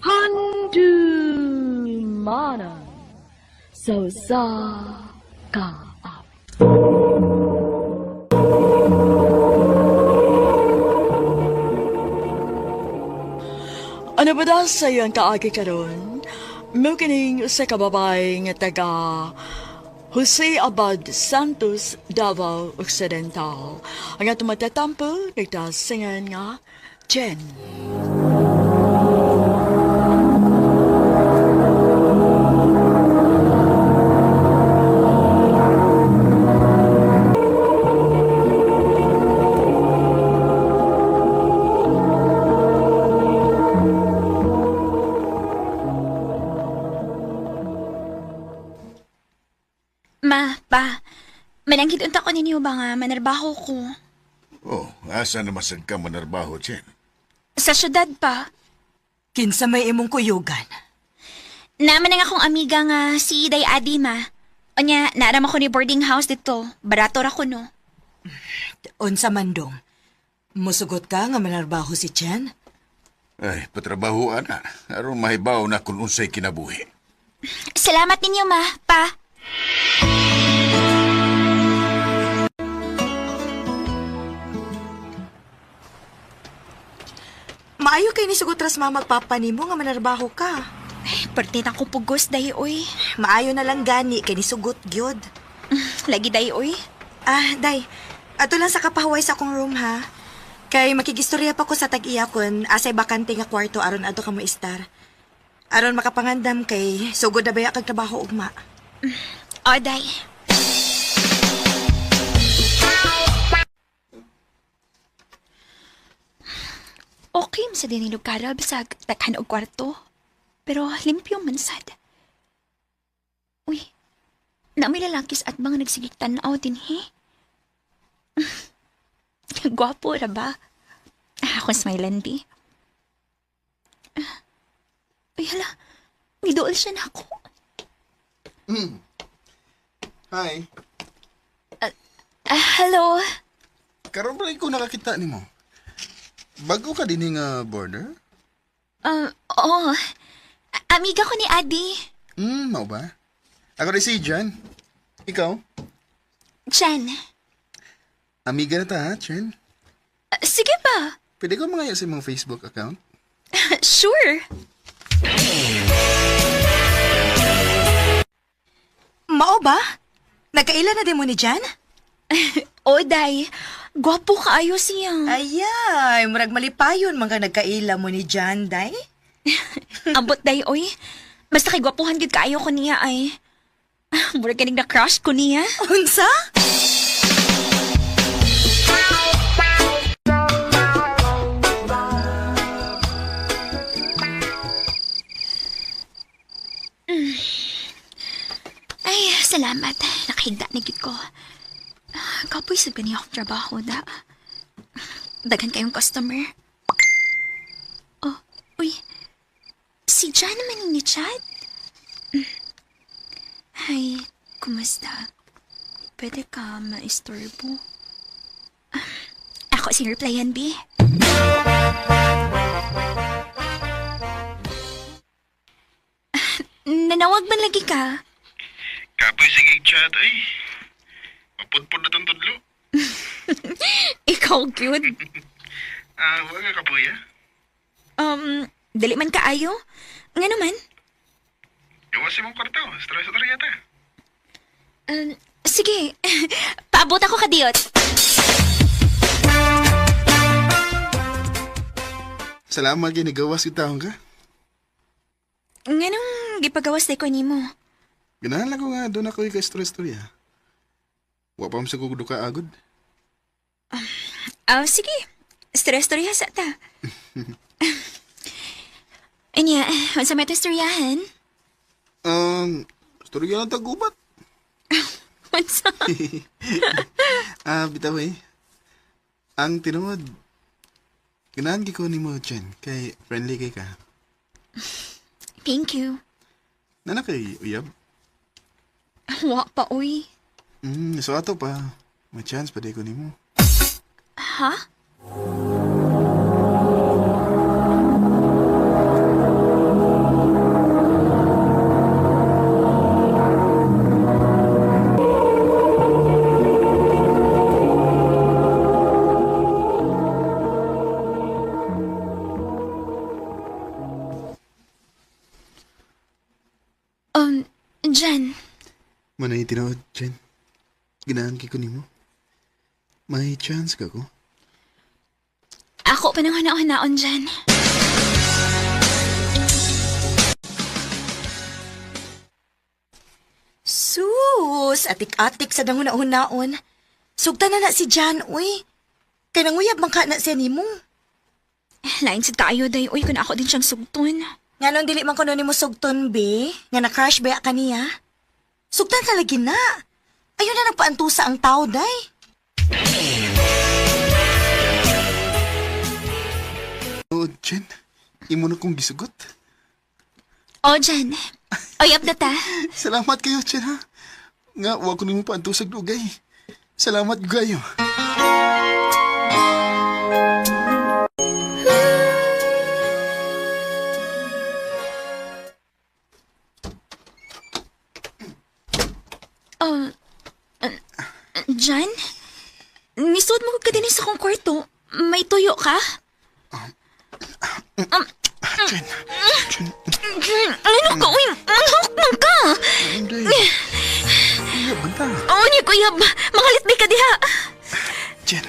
Handumanan sa usa ka awit. Ano ba da sa iyang kaagi karon? Mao kining usa ka babae nga taga Jose Abad Santos, Davao Occidental. Ang atong matatampo, nagtasingan nga Jen. Ma, pa, mananggit unta ko ninyo ba nga manarbaho ko? Oh, asa naman sad ka manarbaho, Chen? Sa syudad pa. Kinsa may imong kuyugan. Naman ang akong amiga nga si Day Adi, ma. Onya, naaram ako ni boarding house dito. Barato ra ko, no? Unsa man dong. Musugot ka nga manarbaho si Chen? Ay, patrabaho ana. Aron mahibaw na kung unsay kinabuhi. Salamat ninyo, ma, pa. Maayo kay ni sugot ras mama papa nimo nga manarbaho ka. Ay, parte na ko pugos, day, oy. Maayo na lang gani kay ni sugot gyud. Lagi, day, oy. Ah, day. Ato lang sa kapahuway sa akong room ha. Kay makigistorya pa ko sa tag-iya kun asay bakante nga kwarto aron adto ka mo istar. Aron makapangandam kay sugod na baya kag trabaho ugma. O, day. Okay man sa din lugar, bisag takhan og kwarto. Pero limpyo man sad. Uy, na may lalakis at mga nagsigig tanaw din, he? Gwapo ra ba? Ah, ako smilan, bi. Ah, uy, hala. Nidool siya na ako. Hi. Ah, hello. Karon ba ko nakakita nimo? Bago ka din nga border? Oo. Amiga ko ni Adi. Mao ba? Ako rin si Jan. Ikaw? Jen. Amiga na ta, ha, Chen? Ah, sige ba? Pwede ko mga sa imong Facebook account? Sure. Mao ba? Nagkaila na din mo ni Jan? O, day. Gwapo kaayo siya. Ayay, murag malipayon man ka nagkaila mo ni Jan, day. Ambot, day, oy. Basta kay gwapuhan gid kaayo ko niya, ay. Murag ganing na crush ko niya. Unsa? Ay, salamat. Nakahigda na gid ko. Ah, kapoy sa gani akong trabaho, da. Daghan kayong customer. Oh, uy. Si Jan naman ni chat. Hi, kumusta? Pwede ka maistorbo? Ah, ako si replyan, B. Nanawag man lagi ka. Kapoy sige chat ay. Mapudpud na tong tudlo. Ikaw, cute. Ah, wag ka kapoy ah. Dali man kaayo. Nga naman. Gawa sa imong kwarto. Stress sa yata. Sige, paabot ako kadiyot. Salamat kay nagawas kita ka. Nganong gipagawas day ko nimo? Ganahan lang ko nga doon ako ka-stress-storya. Wa pa mo sa kugdo ka agod. Ah, sige. Stress storya sa ta. Anya, unsa may istoryahan? Storya lang tagubat. Unsa? Ah, bitaw eh. Ang tinuod, ganahan ko nimo, Chen, kay friendly kay ka. Thank you. Nana kay uyab? Wa pa, uy. So ato pa, may chance pa di ko nimo. Ha? Jan, Manay tinuod, Jen. Ganahan kay ko nimo. May chance ka ko. ako pa nang hanaon-hanaon, Jan. Sus, atik-atik sa danguna-unaon. Sugta na na si Jan, uy. Kay nanguyab man ka na siya nimo. Lain sad kaayo day, uy, kun ako din siyang sugton. Nga dili man kuno nimo sugton, be. Nga na-crush ba kaniya? Sugtan ka lagi na. Ayun na nagpaantusa ang tao, day. Tinuod, Jen. Imo na kong gisugot. O, Jan. Oy, up na ta. Salamat kayo, Jen, ha? Nga, wa ko nimo paantusag dugay. Salamat kayo. Oh, Jan? Nisuot mo ka din sa akong kwarto. May tuyo ka? Jen, Jen, Jan, ano ka? Uy, manghok man ka! hindi. Iya, banta. Oo, niyo, kuya. Mangalit ba ka diha? Jen,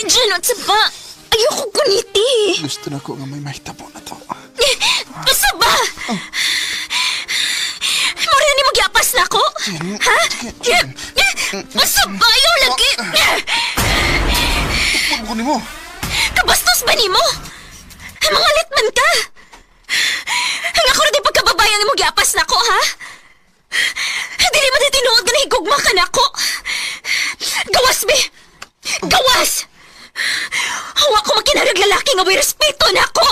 Jan, unsa ba? Ayoko kuniti. gusto na ko nga may mahitabo na to. Asa ba? Mura ni mo giapas na ako? Jen, Ha? Jen, Asa ba? Ayaw lagi! Tupod ko nimo. Kabastos ba nimo? Mangalit man ka! Ang ako na di pagkababayan mo giapas na ako, ha? Dili ba di tinuod nga nahigugma ka na ako? Gawas, be! Gawas! Hawa ko makinarag lalaki nga may respeto na ako!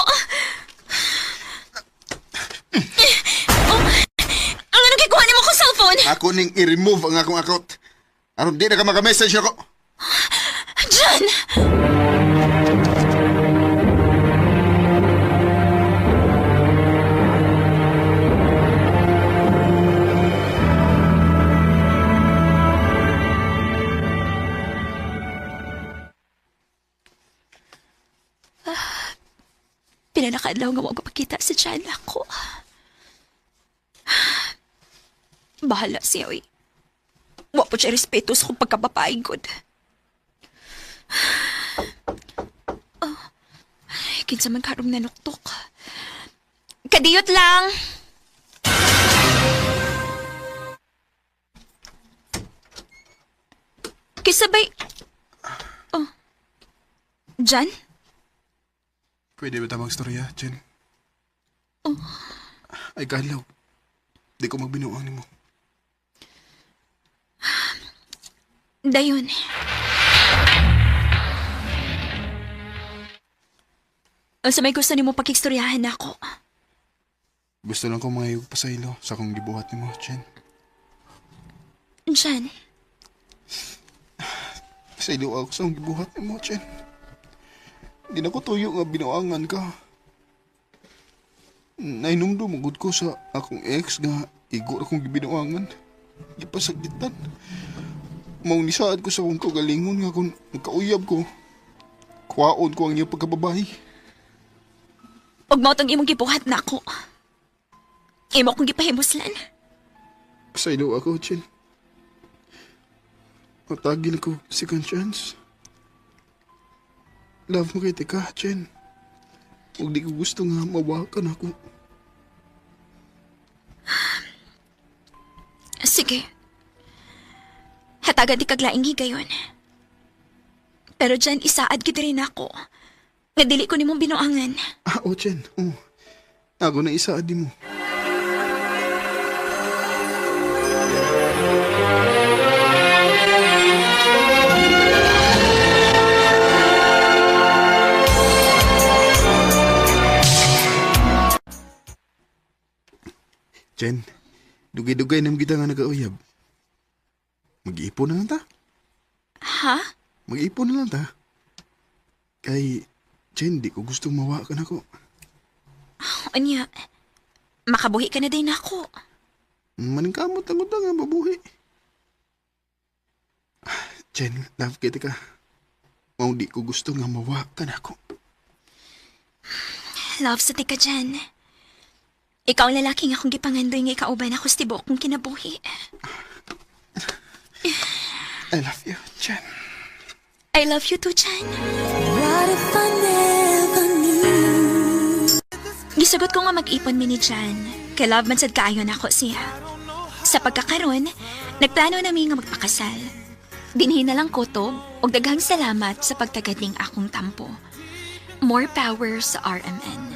Oh, ang anong gikuha nimo kong cellphone? Ako ning i-remove ang akong account. Aron di na ka maka-message ako. John! Pinanakaadlaw nga wa ko pakita sa tiyan ako. Bahala siya, oy. Wa po siya respeto sa kong pagkababae, good. Ay, kinsa man karong nanuktok. Kadiyot lang! Kisabay... Oh. Jan? Pwede ba tamang istorya, Jen? Ay, kalaw. Di ko magbinuang nimo. Dayon. Unsa may gusto nimo pakigstoryahan nako? Gusto lang ko mangayog pa sa ilo sa akong gibuhat nimo, Jen. Jan, Sa ilo ako sa akong gibuhat nimo, Jen. Di na ko tuyo nga binuangan ka. Nainumdum gud ko sa akong ex nga igo akong gibinuangan. Gipasagitan. Mao nisaad ko sa akong kagalingon nga kung magkauyab ko, kuwaon ko ang iyang pagkababae. ug mao tong imong gibuhat nako. Imo akong gipahimuslan. Sa ilo ako, Jen. Matagil ko second chance. Love mo kay tika, Jen. Huwag di ko gusto nga mawakan ako. Sige. Hatagan di kaglaing higayon. Pero dyan, isaad gid rin ako. Nga dili ko nimong binuangan. Ah, oh, Jen. Oh. Ako na isaad di mo. Jen, dugay-dugay nam kita nga nagauyab. Mag-iipon na lang ta. Ha? Mag-iipon na lang ta. Kay, Jen, di ko gustong mawakan ako. Unya, makabuhi ka na din ako. Maningkamot ang utang nga mabuhi. Jen, love kita ka. Mao di ko gusto nga mawakan ako. Love sa tika dyan. Ikaw ang lalaki nga akong gipangandoy nga ikauban ako sa tibuok kong kinabuhi. I love you, Jen. I love you too, Chan. What if I never knew? Gisugot ko nga mag-ipon mi ni Jan. Kay love man sad kaayo nako siya. Sa pagkakaron, nagplano nami nga magpakasal. Dinhi na lang kutob ug daghang salamat sa pagtagad ning akong tampo. More power sa RMN.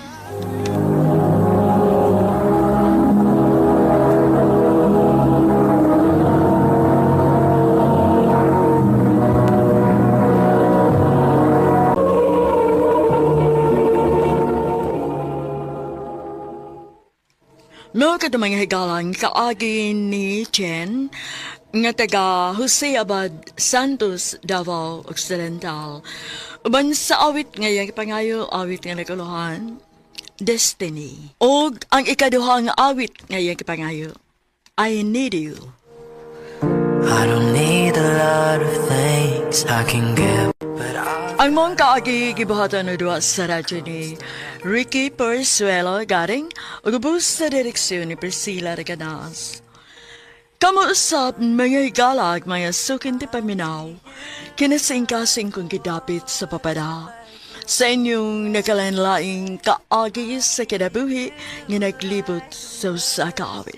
Mao kadto mga higalang kaagi ni Chen nga taga Jose Abad Santos, Davao Occidental. Uban sa awit nga iyang ipangayo, awit nga naguluhan, Destiny. Og ang ikaduhang awit nga iyang ipangayo, I Need You. I don't need a lot of things I can give, but I Ang mong kaagi gibuhatan og duha sa radyo ni Ricky Persuelo Garing ug ubos sa direksyon ni Priscilla Reganas. Kamo usab mga higalag mga sukin ti paminaw, kinasingkasing kong gidapit sa papada. Sa inyong nagkalain-laing kaagi sa kinabuhi nga naglibot sa usa ka awit.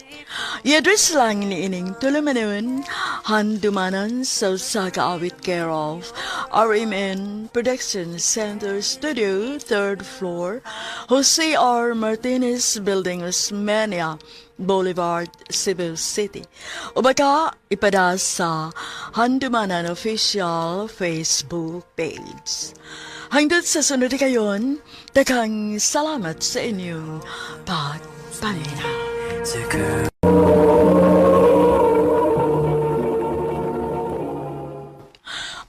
I-address lang ni ining tulumanon, handumanan sa usa ka awit care of RMN Production Center Studio, 3rd floor, Jose R. Martinez Building, Osmeña Boulevard, Cebu City. O baka ipada sa Handumanan Official Facebook page. Hanggang sa sunod kayon, daghang salamat sa inyong pagpaminaw. to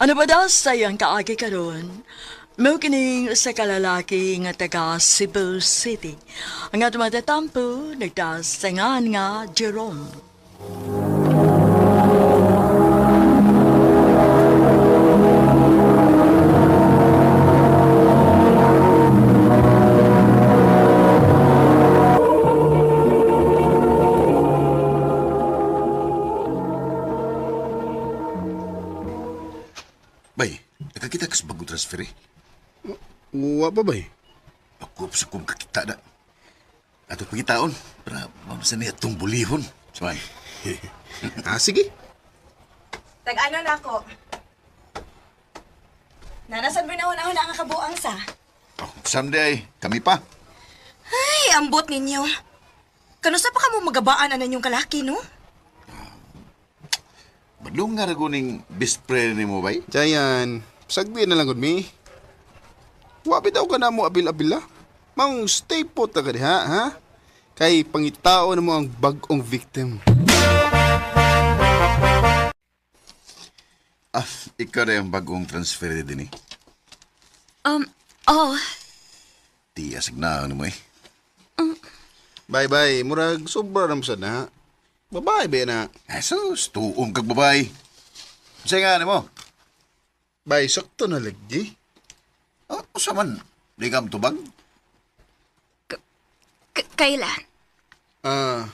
Ano ba daw sa iyang kaagi karon? Mao kining usa ka lalaki nga taga Cebu City. Ang atong matatampo nagtasangan nga Jerome. Bay, nakakita ka sa bagong transfer eh. Wa pa bay? Ako sa kong kakita na. Ato pagitaon, para mamasa niya itong bulihon. Saman. Ah, sige. Tag-ano na ako. Nanasan mo na una ang kabuang sa? Oh, someday, kami pa. Ay, ambot ninyo. Kanusa pa ka mo magabaan ang inyong kalaki, no? Badlong nga raguning best friend ni mo, bay. Jayan, sagdi na lang gud mi. Wa bitaw ka na mo abil-abila. Mang stay put ka diha, ha? Kay pangitao na mo ang bag-ong victim. Ah, ikaw na yung bagong transfer din eh. Oh, Di asig na ano mo eh. Bye bye, murag sobra na mo sad na. Babae ba na? Jesus, tuong kag babae. Sa'yo nga mo? Bay, sakto na lagi. Oh, usa man. Di ka tubag? Kayla. Ah,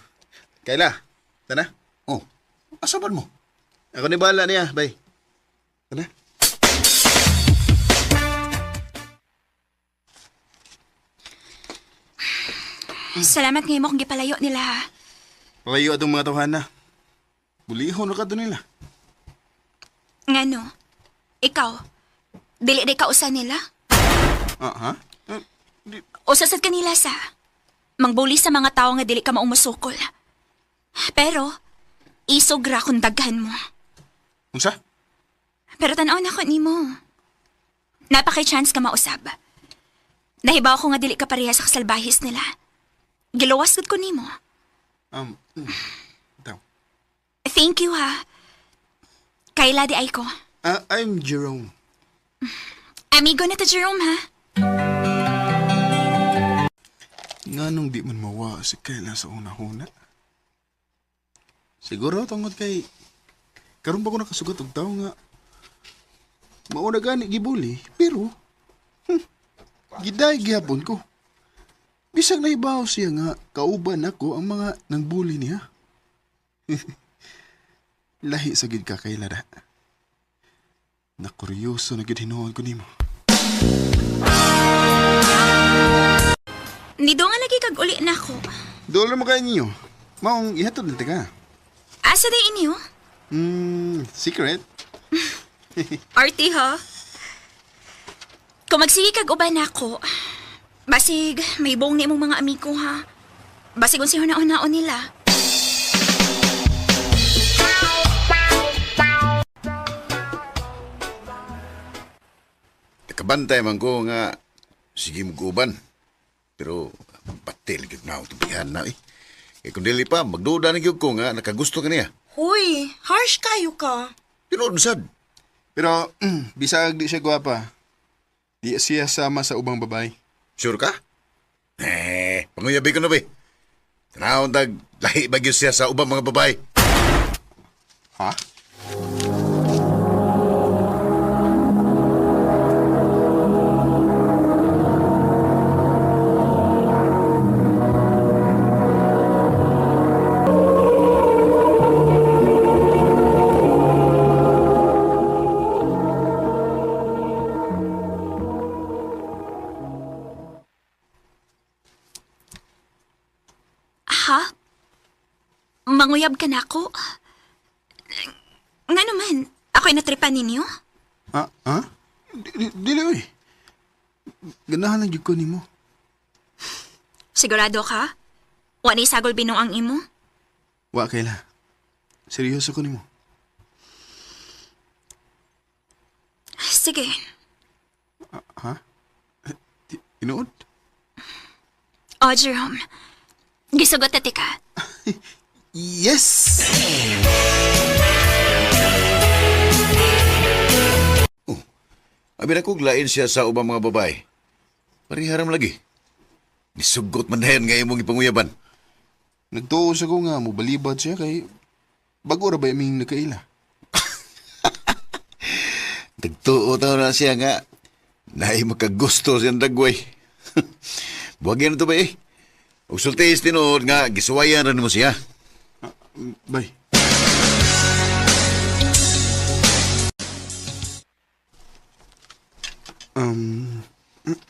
Kayla, tana. Oh, asa man mo? Ako ni bala niya, bay. Tana. Salamat ngayon mo kung gipalayo nila ha. Layo atong mga tawhana. Bulihon na ka to nila. Ngano? Ikaw, dili di ka usa nila? Ah, ha? Eh, di, Usa sad kanila sa mangbuli sa mga tao nga dili ka maumusukol. Pero, isog ra kung daghan mo. unsa? Pero tan-aw na ko nimo. Napakay chance ka mausab. Nahibaw ko nga dili ka pareha sa kasalbahis nila. Giluwas gud ko nimo. Um, daw. Thank you ha. Kayla di ay ko. Ah, I'm Jerome. Amigo na to Jerome ha. Nganong di man mawa si Kayla sa una-una? Siguro tungod kay karon pa ko nakasugat og tawo nga mauna gani gibuli pero giday gihapon ko. Bisag nahibaw siya nga kauban ako ang mga nangbuli niya. Lahi sa gid ka kay Lara. Nakuryoso na gid hinuon ko nimo. Nidungan lagi kag uli na ako. Dool mo kayo ninyo. Maong ihatod na ka. Asa day inyo? Secret. Arty ha? Kung magsige kag uban nako, basig may buong ni imong mga amigo ha. Basig unsay huna-hunaon nila. Nakabantay man ko nga sige mo guban. Pero batil gyud na akong tubihan na eh. Eh kung dili pa, magduda na gyud ko nga nakagusto ka niya. Huy, harsh kayo ka. Tinuod sad. Pero bisag di siya gwapa. Di siya sama sa ubang babae. Sure ka? Eh, panguyabi ko na ba eh. Tanawon tag, lahi ba gyud siya sa ubang mga babae? Ha? Ha? Manguyab ka na ako? Nga naman, ako'y natripan ninyo? Ah, ha? Dili oy. Ganahan lang gyud ko nimo. Sigurado ka? Wa ni sagol binong ang imo? Wa kayla. Seryoso ko nimo. Sige, Ha? Tinuod? O, Jerome. Gisugot na tika. Yes! Abi na kong lain siya sa ubang mga babae. Pariharam lagi. Nisugot man dayon nga imong ipanguyaban. Nagtuo sa ko nga mobalibad siya kay bago ra ba iming nakaila. Nagtuo taw na siya nga naay makagusto siyang dagway. Buhagin na to ba eh. Ug sultihis tinuod nga gisuwayan ra nimo siya. Bay.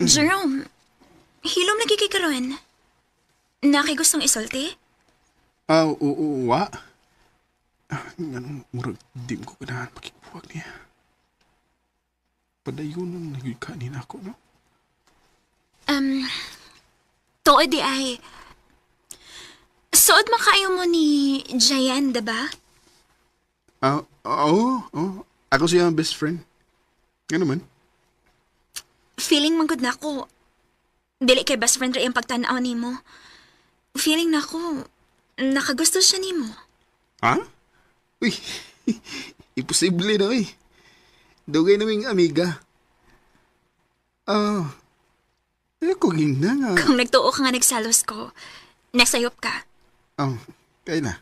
Jerome, hilom lagi kay karon. Naki gustong isulti? Ah, oo, wa. Ah, nganong murag di ko ganahan makigbuwag niya. Padayon ang nagikanin ako, no? Tuod di ay. Suod makaayo mo ni Jayan, diba? Ah, oo, oo. Ako siya ang best friend. Ano man? Feeling man gud nako. Dili kay best friend ra iyang pagtan-aw nimo. Feeling nako nakagusto siya nimo. Ha? Uy, imposible na, uy. Dugay naming amiga. Ah, eh, kung na nga. Kung nagtuo ka nga nagsalos ko, nasayop ka. Oh, kaya na.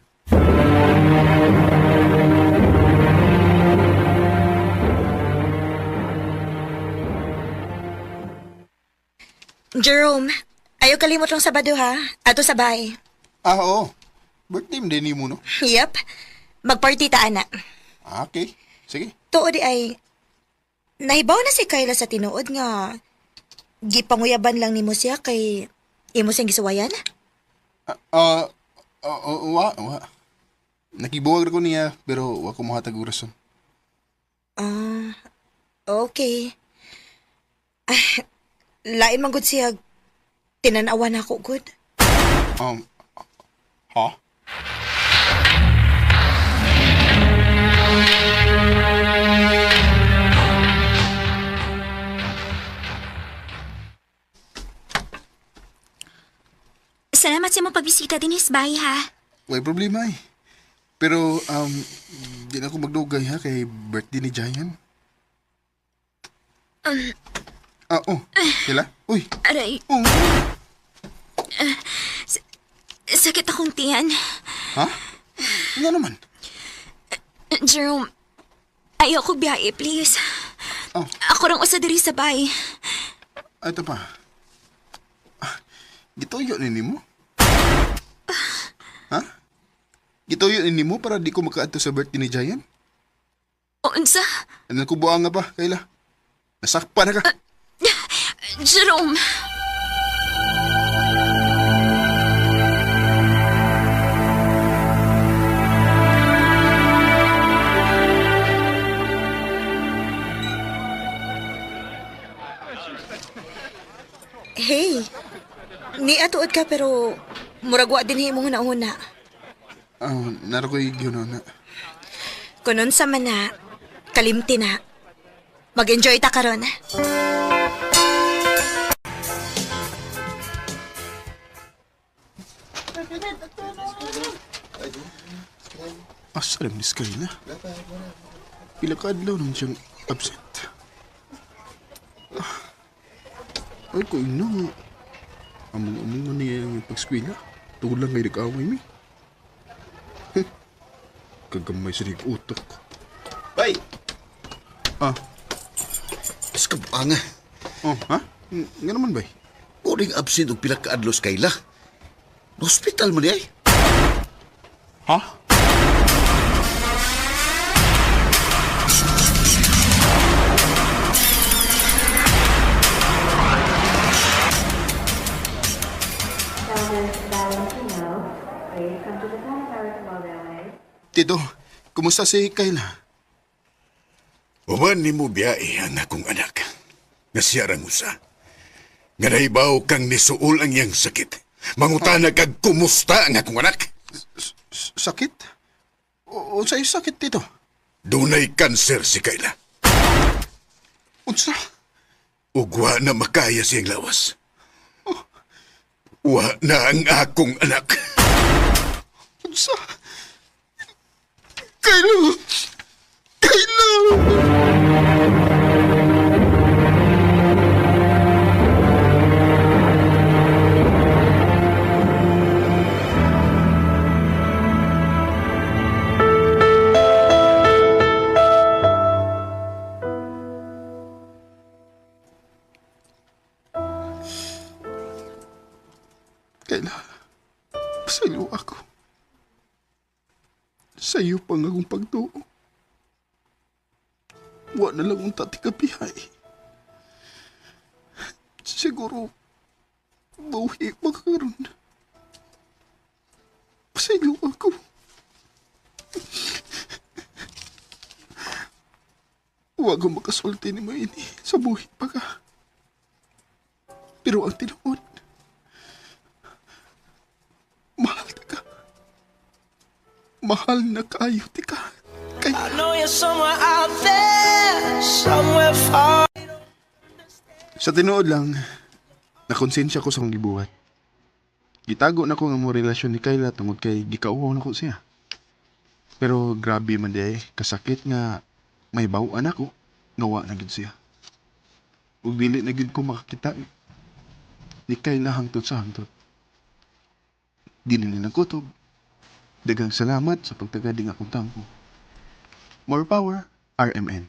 Jerome, ayaw kalimot lang Sabado ha. Ato sa bahay. Ah, oo. Birthday mo din mo, no? Yep. Magparty ta ana. Ah, okay. Sige. Tuod di ay nahibaw na si Kyla sa tinuod nga gipanguyaban lang nimo siya kay imo siyang gisuwayan. Ah, wa, wa. Nakibuwag ra ko niya, pero wa ko mohatag og rason. Ah, okay. Ah, lain man gud siya tinan-awan ako gud. Ha? Salamat sa imong pagbisita dinis, bye ha. Way problema eh. Pero, di na ako magdugay ha, kay birthday ni Giant. Ah, oh. Kila? Uy. Aray, Oh. sakit akong tiyan. Ha? Nga naman. Jerome, ayoko biyahe, please. Oh. Ako rang usa diri sa bay. Ito pa. Ah, Gituyo ni nimo? Ha? Gituyo ni nimo para di ko makaadto sa birthday ni Giant? O unsa? Ano ko buang nga pa, Kayla? Nasakpa na ka. Jerome! Hey, niatuod ka pero murag wa din himong huna-huna. Ah, naro ko'y na. Kunon sa man na, kalimti na. Mag-enjoy ta karon. Asa rin ni Skyla? Pila ka adlaw naman siyang absent. Ah. Ay, ko ina nga. Among-among na niya ang pag-eskwela. Tugod lang kay nag-away mi. Heh. Kagamay sa rig utok. Bay! Ah, Mas kabuanga. oh, ha? Nga naman bay? Kuring absent og pila ka adlaw sa Kayla. Hospital mo niya eh. Ha? Tito, kumusta si Kayla? Uman nimo biyahe ang akong anak. Nga siya rang usa. Nga nahibaw kang nisuol ang iyang sakit. Mangutana kag kumusta ang akong anak. Sakit? Unsa yung sakit, Tito? Dunay kanser si Kayla. Unsa? Ug wa na makaya siyang lawas. Wa na ang akong anak. Unsa? Kayla! Kayla! Kayla, pasaylo ako. Sa iyo pang akong pagtuo. Wa na lang unta ti kapihay. Siguro, buhi pa karon. Pasaylo ako. Wa ko makasulti ni mo ini sa buhi pa ka. Pero ang tinuod, mahal ta ka. Mahal na kayo ti ka. Kay I know you're somewhere out there, somewhere far. Sa tinuod lang, nakonsensya ko sa akong gibuhat. Gitago na ko nga mo relasyon ni Kayla tungod kay gikauwaw na ko siya. Pero grabe man di ay, kasakit nga may bawaan ako, nga wa na gid siya. Ug dili na gid ko makakita ni Kayla hangtod sa hangtod. Dili na nagkutob. Daghang salamat sa pagtagading akong tangko. More power, RMN.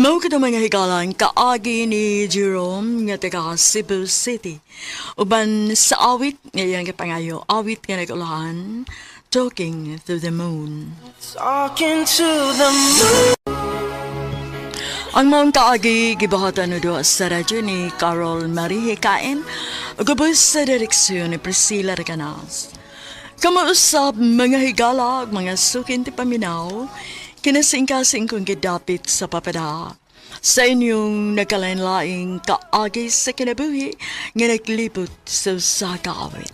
Mao kadto mga higalan kaagi ni Jerome nga taga Cebu City. Uban sa awit nga iyang gipangayo, awit nga nagulahan, Talking to the Moon. Talking to the moon. Ang maong kaagi gibuhatan no sa radyo ni Carol Marie Hikain, ug sa direksyon ni Priscilla Recanas. Kamausap mga higala ug mga sukin ti paminaw, kinasingkasing kong gidapit sa papada. Sa inyong nagkalain-laing kaagi sa kinabuhi nga naglibot sa usa ka awit.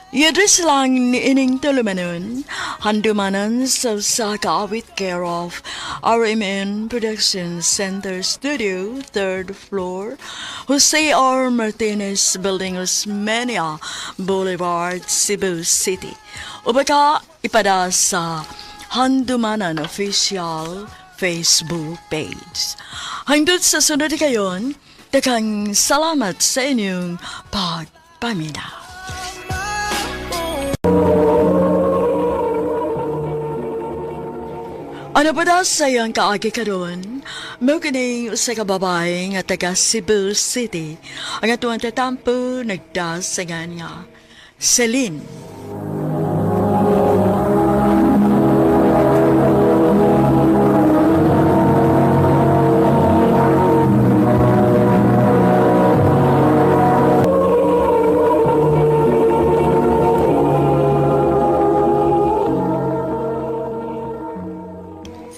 I-address lang ni ining tulumanon, handumanan sa usa ka awit care of RMN Production Center Studio, 3rd floor, Jose R. Martinez Building, Osmeña Boulevard, Cebu City. O baka ipada sa Handumanan Official Facebook page. Hangtod sa sunod kayon, Daghang salamat sa inyong pagpaminaw. Ano pa daw sa iyang kaagi karon? Mao kining usa ka babae nga taga Cebu City. Ang atuang tatampo nagdasangan nga Celine.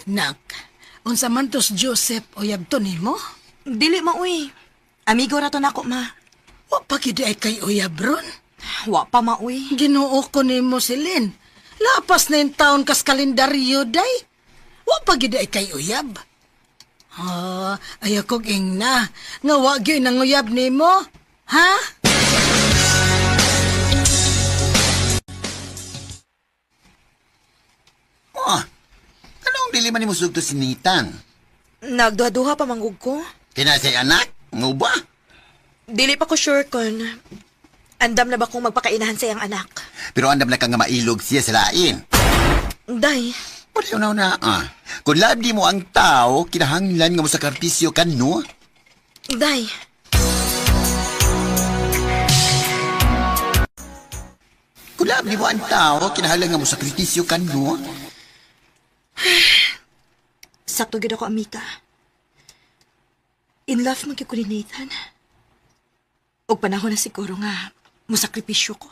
Nak, unsa man tos Joseph uyab to nimo? Dili ma uy. Amigo ra to nako ma. Wa pa gyud ay kay uyab ron. Wa pa ma uy. Ginoo ko nimo silin. Lapas na yung taon kas kalendaryo day. Wa pa gyud ay kay uyab. Ah, ayaw kog ingna. Nga wa gyud nang uyab nimo. Ha? Oh, anong dili man nimo sugto si Nitan? Nagduha-duha pa manggug ko. Kina say anak, nguba? Dili pa ko sure kon andam na ba kong magpakainahan sa iyang anak. Pero andam na ka nga mailog siya sa lain. Day, Wala na na ah. Kung love di mo ang tao, kinahanglan nga mo sakripisyo kan no? day. Kung love di mo ang tao, kinahanglan nga mo sakripisyo kan no? Sakto gyud ako, Amika. In love man gyud ko ni Nathan. Og panahon na siguro nga mosakripisyo ko.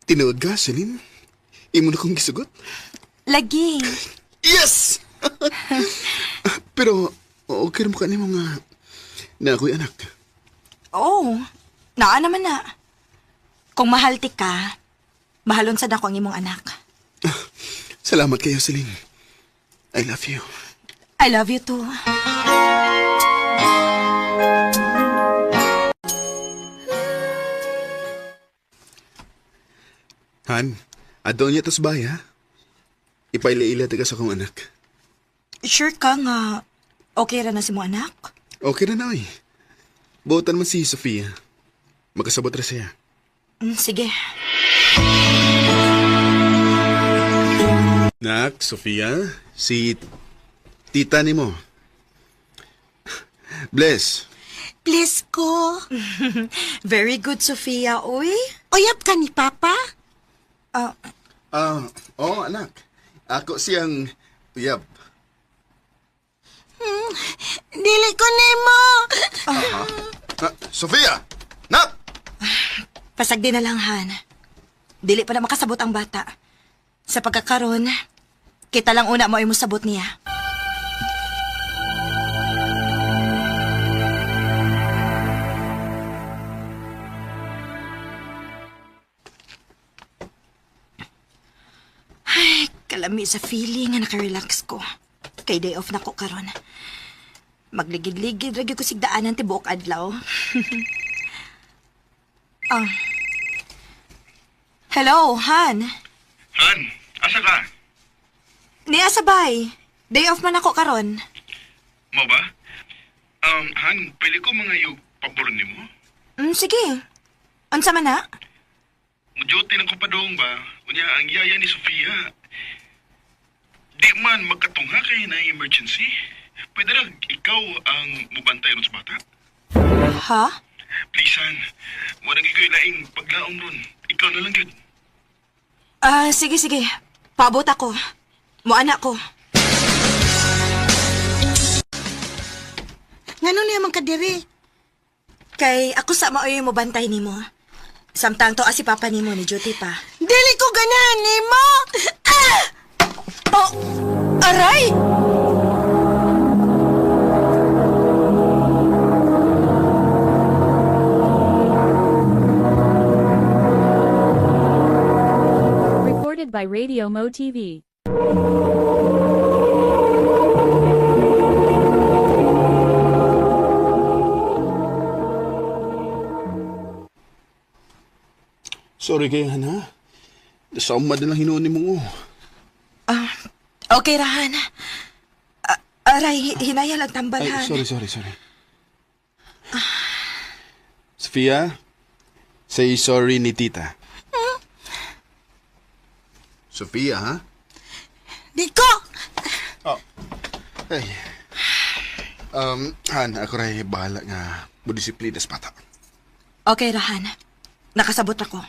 Tinuod ka, Celine? Imo na kong gisugot? Lagi. Yes! Pero, okay rin mo ka nimo nga na ako'y anak. Oo. Naa naman na. Kung mahal ti ka, mahalon sad ako ang imong anak. Salamat kayo, Celine. I love you. I love you too. Han, adto niya tos bay, ha? Ipaila-ila taga sa akong anak. Sure ka nga okay ra na si mo anak? Okay na na, oy. Buotan man si Sofia. Makasabot ra siya. Sige. Nak, Sofia, si tita ni mo. Bless. Please ko. Very good, Sofia. Uy. Uyab ka ni Papa? Ah, Ah, oh, anak. Ako siyang uyab. Dili ko nimo. Ah, Sofia! Nak! Pasagdi na lang, Han. Dili pa na makasabot ang bata. Sa pagkakaroon, kita lang una mo ay mosabot niya. Ay, kalami sa feeling nga nakarelax ko. Kay day off na ko karon. Magligid-ligid ra gyud ko sigdaanan tibuok adlaw. Ah. Hello, Han. Han, asa ka? Niya sabay. Day off man ako karon. Mo ba? Han, pwede ko mga yung pabor nimo? Sige. Unsa man na? Muduty lang ko padong ba? Unya, ang yaya ni Sofia. Di man makatungha kay na emergency. Pwede ra ikaw ang mubantay ron sa bata? Ha? Please, Han. Wala gyud laing paglaom ron. Ikaw na lang gyud. Ah, sige sige. Paabot ako. Muana ko. Ngano niya man kadiri? Kay ako sa maoy mo bantay nimo. Samtang to si papa nimo ni duty pa. Dili ko ganahan nimo. Ah! Oh, aray! Recorded by Radio Mo TV. Sorry kay Han, ha? Sa umad na lang hinuon ni mo. Ah, okay rahan. Aray, hinaya lang Ay, tambalhan. sorry, sorry, sorry. Sofia, say sorry ni tita. Sofia, ha? Di ko! Oh. Ay. Han, ako rin bahala nga mo disiplina sa bata. Okay rahan. Nakasabot ako.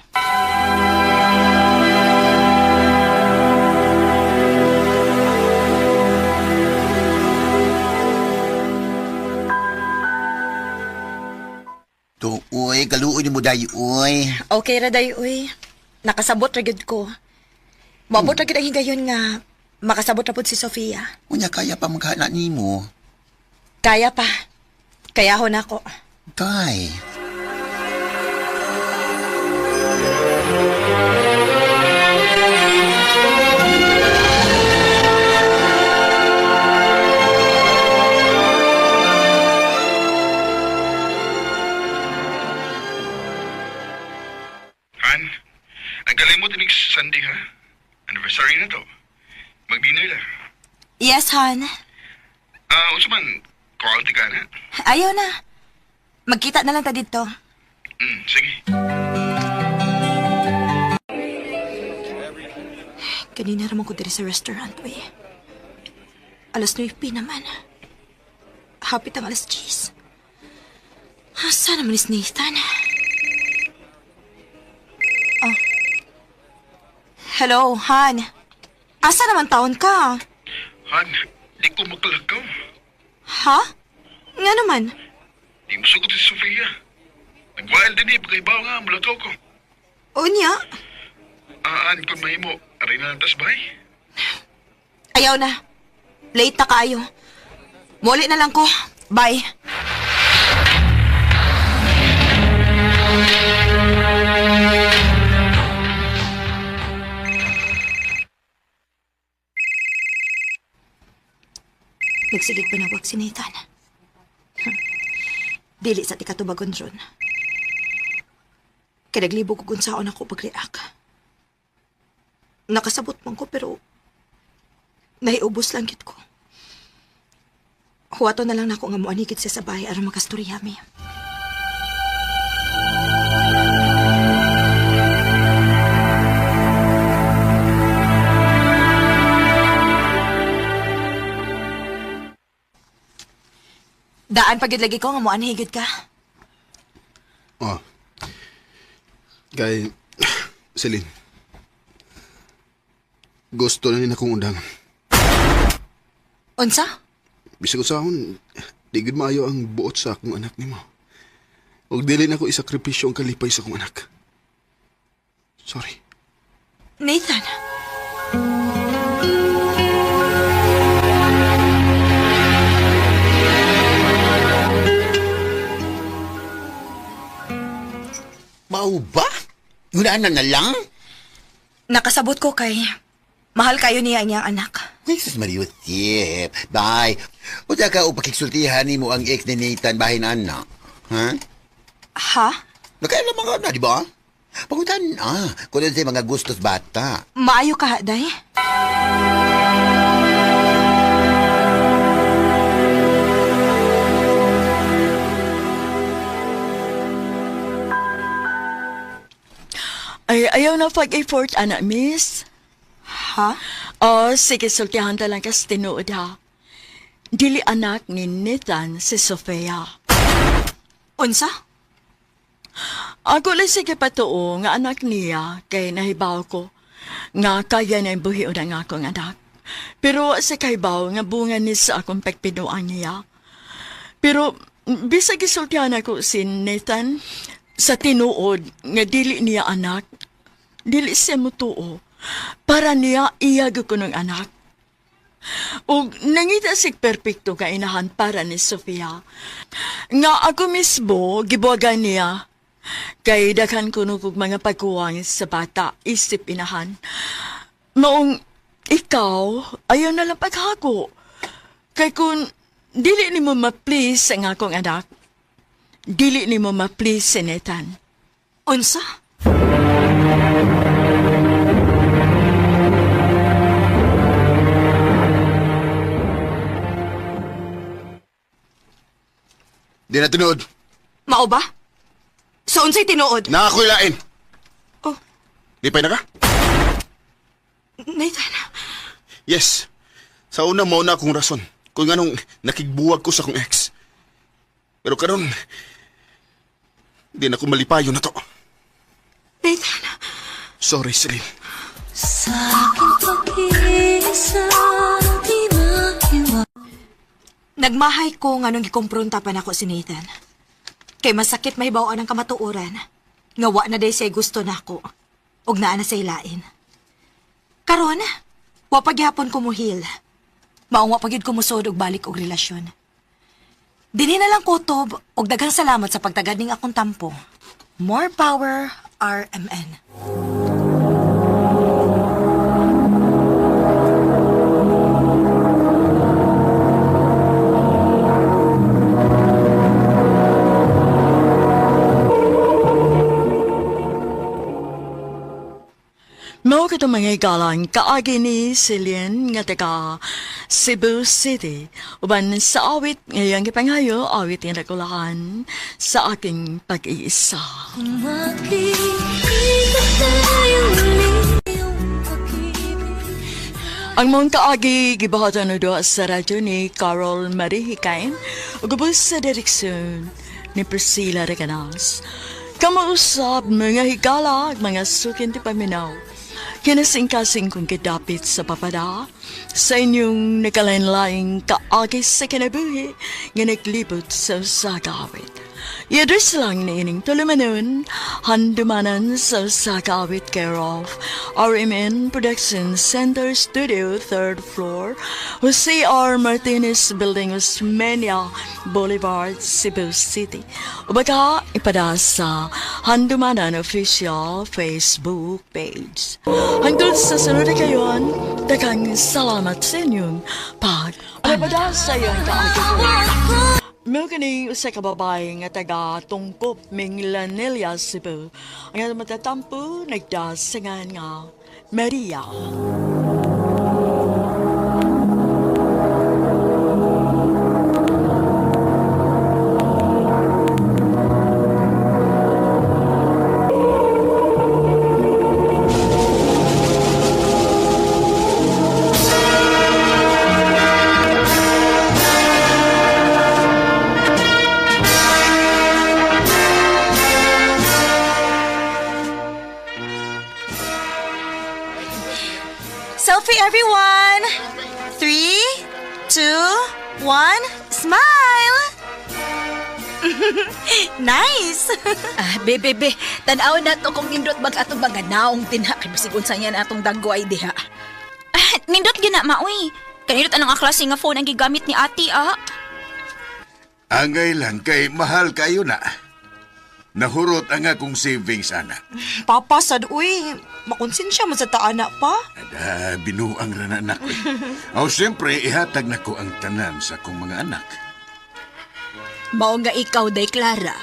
To, uy, kaluoy ni mo dayo, uy. Okay ra day uy. Nakasabot ra gyud ko. Moabot ra gyud ang higayon nga makasabot ra pud si Sofia. Unya, kaya pa magkana nimo. Kaya pa. Kaya ho nako. Kay. Han, ang galing mo tinig Sunday ha. Anniversary na to. Mag-dinner na. Yes, Han. Ah, unsa man, quality ka na. Ayaw na. Magkita na lang ta dito. Sige. Kanina raman ko diri sa restaurant, uy. 9:00 naman. Hapit ang 10:00. Asa naman is Nathan? Oh. Hello, Han. Asa naman taon ka? Han, di ko makalakaw. Ha? Nga naman. Di mo sugot si Sofia. Nag-wild din eh, pagkaibaw nga, mulakaw ko. Unya? Ah, Han, kung mahimo, aray na lang tas bay. Ayaw na. Late na kaayo. Muli na lang ko. Bye. Nagsigig panawag si Nathan. Dili sa tikatubagon ron. Kaya naglibog ko kung saan ako pag-react. Nakasabot man ko pero nahiubos lang gid ko. Huwato na lang nako nga moanigid siya sa bahay aron makastorya mi. Daan pagid lagi ko nga moanhigid ka. Oh. Kay, Celine. Gusto na ni akong undang. Unsa? Bisag usahon, di gud maayo ang buot sa akong anak nimo. Ug dili na ko isakripisyo ang kalipay sa akong anak. Sorry. Nathan. Mao ba? Yunaan na lang? Nakasabot ko kay mahal kayo niya ang iyang anak. Jesus Maria Josep. Bye. Usa ka o pakigsultihan nimo ang ex ni Nathan bahin anak. Ha? Ha? Nakailan mga na, di ba? Pangutan kung ano mga gustos bata. Maayo ka, Day? Ay, ayaw na pag-effort, anak, miss. Ha? Oh, sige, sultihan ta lang kas tinuod, ha. Dili anak ni Nathan si Sofia. Unsa? Ako lang sige patuo nga anak niya kay nahibaw ko nga kaya na buhion ang akong anak. Pero sa kahibaw nga bunga ni sa akong pagpinuan niya. Pero bisag gisultihan ako si Nathan sa tinuod nga dili niya anak, dili siya mutuo. Para niya iyag ko ng anak. Og nangita sig perpekto ka inahan para ni Sofia. Nga ako mismo gibuwagan niya. Kay daghan kuno kog mga pagkuwang sa bata isip inahan. Maong ikaw ayaw na lang paghako. Kay kung dili nimo ma-please ang akong anak, dili nimo ma-please si Nathan. Unsa? Di na tinuod. Mao ba? So unsay tinuod? Na ako'y lain. Oh. Lipay na ka? Nathan, Yes. Sa una mao na akong rason kung anong nakigbuwag ko sa akong ex. Pero karon di na ko malipayo na to. Nathan. Sorry, Celine. Sa aking pag-iisa, di maiwa. Nagmahay ko nga nung gikompronta pa nako si Nathan. Kay masakit mahibaw-an ang kamatuoran. Nga wa na day siya gusto nako. Ug naa na say lain. Karon, wa pa gihapon ko muhil. Maong wa pa gyud ko musod og balik og relasyon. Dinhi na lang kutob og daghang salamat sa pagtagad ning akong tampo. More power, RMN. Mao kato mga igalang kaagi ni Celine nga taga Cebu City. Uban sa awit ngayong gipangayo, awit nga nagulahan sa aking pag-iisa. Kung makikita tayong muli, iyong pag-ibig. Ang mong kaagi gibuhatan na doon sa radyo ni Carol Marie Hikain ug ubos sa direksyon ni Priscilla Recanas. Kamausap mga higala ug mga sukin ti paminaw. Kinasingkasing kong kidapit sa papada sa inyong nakalain-laing kaagi sa kinabuhi nga naglibot sa usagawit. I-address lang ni ining tulumanon, handumanan sa Sakawit care of RMN Production Center Studio, 3rd floor, Jose R. Martinez Building, Osmeña Boulevard, Cebu City. O baka ipada sa Handumanan Official Facebook page. Hangtod sa sunod na kayon, daghang salamat sa inyong pag... Ano sa iyong kaagi? Mao kini usa ka babae nga taga Tungkop, Minglanilla, Cebu. Ang atong matatampo nagdasingan nga Maria. Selfie, everyone! 3, 2, 1, smile! Nice! Ah, be, be, be. Tanaw na to kung nindot bag atong mga naong dinha. Kay basig unsa niya na atong dagway diha. Ah, nindot gina maoy. Kanindot anong klase nga phone ang gigamit ni ate ah. Angay lang kay mahal kayo na. Nahurot ang akong savings, ana. Papa, sad, uy. Makonsensya mo sa taana pa. Ada, binuang ra na anak ko. Aw, siyempre, ihatag na ko ang tanan sa akong mga anak. Mao nga ikaw, day Clara.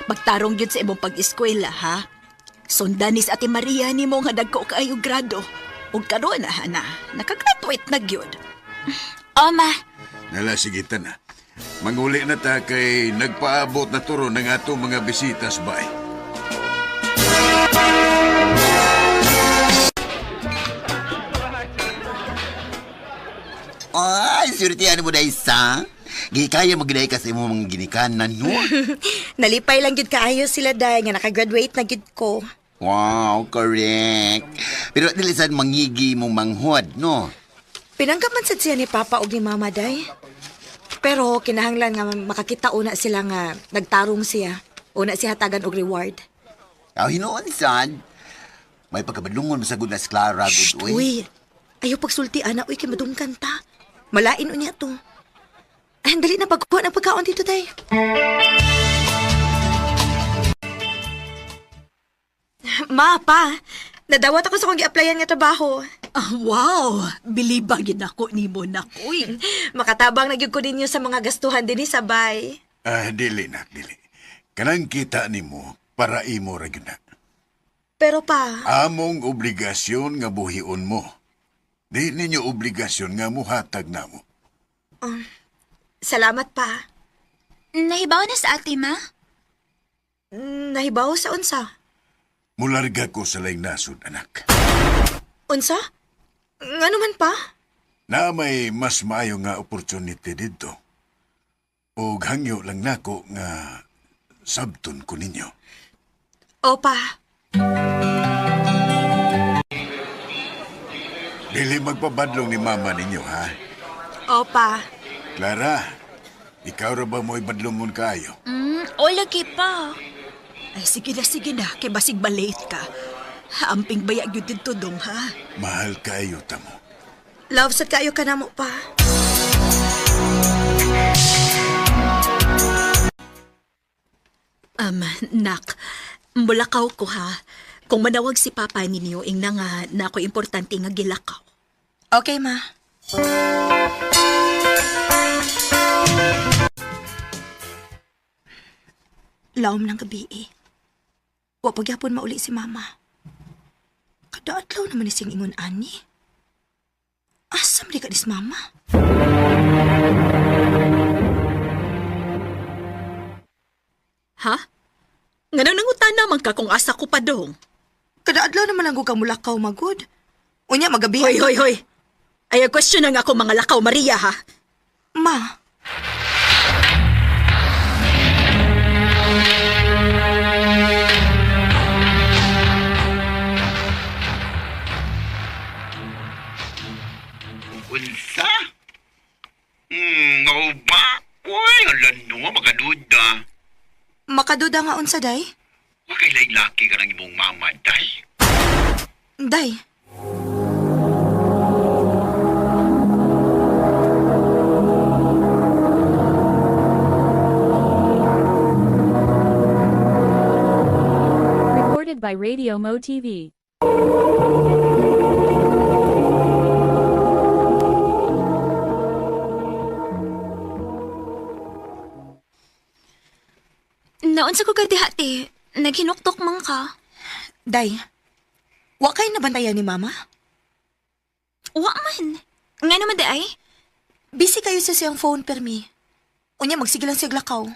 Pagtarong gyud sa imong pag-eskwela, ha? Sundan ni sa Ate Maria nimo nga dagko kaayo grado. Ug karon na, na, nakagraduate na gyud. Oh, ma. Nala, sige na. Manguli na ta kay nagpaabot na turo ng atong mga bisitas bay. Ay, swerte ano mo dahil sa? Gikaya mo ginay ka sa imong mga ginikanan, no? Nalipay lang gid kaayo sila day nga nakagraduate na gid ko. Wow, correct. Pero dili sad mangigi mong manghod, no? Pinanggap man sad siya ni Papa og ni Mama day. Pero kinahanglan nga makakita una sila nga nagtarong siya. Una siya hatagan og reward. Aw, hinuon sad. May pagkabadlungon masagod na si Clara, good, uy. Uy, ayaw pagsulti ana uy kay madungkan ta. Malain unya to. Ay, dali na pagkuha ng pagkaon dito day. Ma, pa, nadawat ako sa kong gi-applyan nga trabaho. Ah, wow! Biliba gyud ako nimo nakoy. Makatabang na gyud ko ninyo sa mga gastuhan dinhi sa bay. Ah, dili na, dili. Kanang kita nimo para imo ra gyud na. Pero pa, Among obligasyon nga buhion mo. Di ninyo obligasyon nga muhatag namo. salamat pa. Nahibaw na sa ate, ma? Nahibaw sa unsa? Mularga ko sa laing nasod, anak. Unsa? Ngano man pa? Na may mas maayo nga opportunity didto. Og hangyo lang nako nga sabton ko ninyo. Opa. Dili magpabadlong ni mama ninyo, ha? Opa. Clara, ikaw ra ba mo'y badlongon kaayo? O lagi pa. Ay, sige na, kay basig balate ka. Amping baya gyud didto dong, ha? Mahal kaayo tamo. Love sad kaayo ka namo pa. Nak, mulakaw ko ha. Kung manawag si Papa ninyo, ingna nga na ako importante nga gilakaw. Okay, ma. Laom ng gabi eh. Wa pagyapon mauli si mama. Kada adlaw naman ni siyang ingon ani. Asam di ka dis mama? Ha? Nga nangutan naman ka kung asa ko pa dong. Kada adlaw naman lang ko ka mulakaw magud. Unya magabi. Hoy, hoy, hoy! Ay, question na nga ako mga lakaw, Maria, ha? Ma. Unsa? Nga ba? Uy, ala no, makaduda. Makaduda nga unsa day? Wa kay laing laki ka ng imong mama, day. Day. Recorded by Radio Mo TV. Naunsa ko ka diha, te. Naghinuktok man ka. Day. Wa kay nabantayan ni mama? Wa man. Nga naman di ay? Busy kayo sa siyang phone permi. Unya magsige lang siya lakaw.